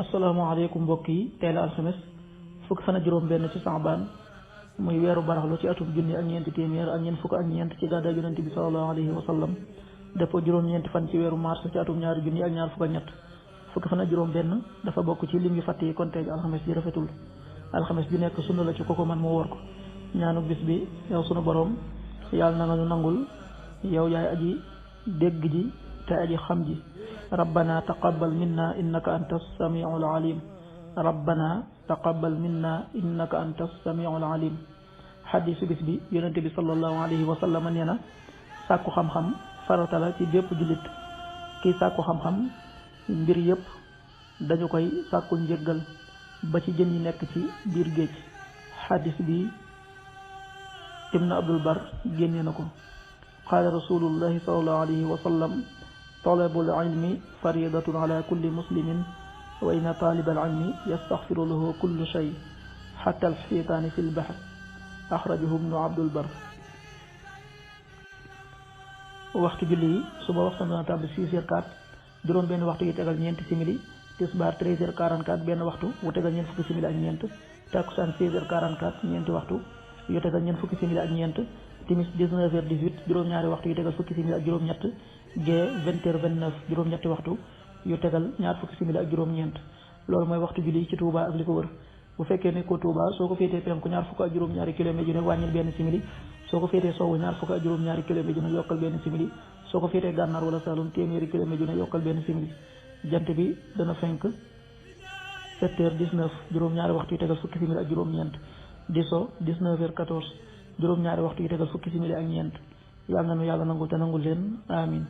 asalaamaaleykum mbokk yi tey la alxames fukk fan ak juróom benn ci saabaan muy weeru baraxlu ci atum junni ak ñeenti téeméer ak ñeent fukk ak ñeent ci gàddaay yonent bi sallallahu alayhi wa sallam dëppoo juróom-ñeenti fan ci weeru mars ci atum ñaari junni ak ñaar fukk ak ñett fukk fan ak juróom benn dafa bokk ci lim yu fàtte yi kon tey alxames ji rafetul alxames bi nekk sunna la ci koko man mu woor ko ñaanu bis bi yow sunu borom yàlla na nga ñu nangul yow yaay aji dégg ji te aji xam ji rabbana taqabbal minna innaka anta samiul alim rabbana taqabbal minna innaka anta samiul alim xadiisu bis bi yonente bi sallallahu alayhi wa sallam nee na sàkku xam-xam farata la ci bépp jullit kii sàkku xam-xam mbir yëpp dañu koy sàkkul njëggal ba ci jën yi nekk ci biir géej xadiis bi ibn abdul bar génne na ko qaala rasulullahi sallallahu alayhi wa sallam talabul ilmi faridatun ala kulli muslimin wa inna talibal ilmi yastaxfiru lahu kullu shay xatta alxitaani fi lbaxr axrajahu ibnu abdul bar. waxtu julli yi suba waxtu dana tàbbi 6h04 juróom benn waxtu yi tegal ñeenti simili tisbaar 13h44 benn waxtu wu tegal ñeent fukki simili ak ñeent takkusaan 16h44 ñeenti waxtu yu tegal ñeent fukki simili ak ñeent timis 19h18 juróom-ñaari waxtu yu tegal fukki simili ak juróom-ñett gee 20h29 juróom-ñetti waxtu yu tegal ñaar fukki simili ak juróom-ñeent loolu mooy waxtu julli ci Touba ak li ko wër bu fekkee ne ko Touba soo ko féetee penku ñaar fukk ak juróom-ñaari kilomètres yu ne wàññil benn simili soo ko féetee sowwu ñaar fukk ak juróom-ñaari kilomètres yu ne yokkal benn simili soo ko féetee gànnaar wala Saloum téeméeri kilomètres yu ne yokkal benn simili jant bi dana fenk 7h19 juróom-ñaari waxtu yu tegal fukki simili ak juróom-ñeent di so 19h14 juróom-ñaari waxtu yu tegal fukki simili ak ñeent yàlla na nu yàlla nangul te nangul leen amin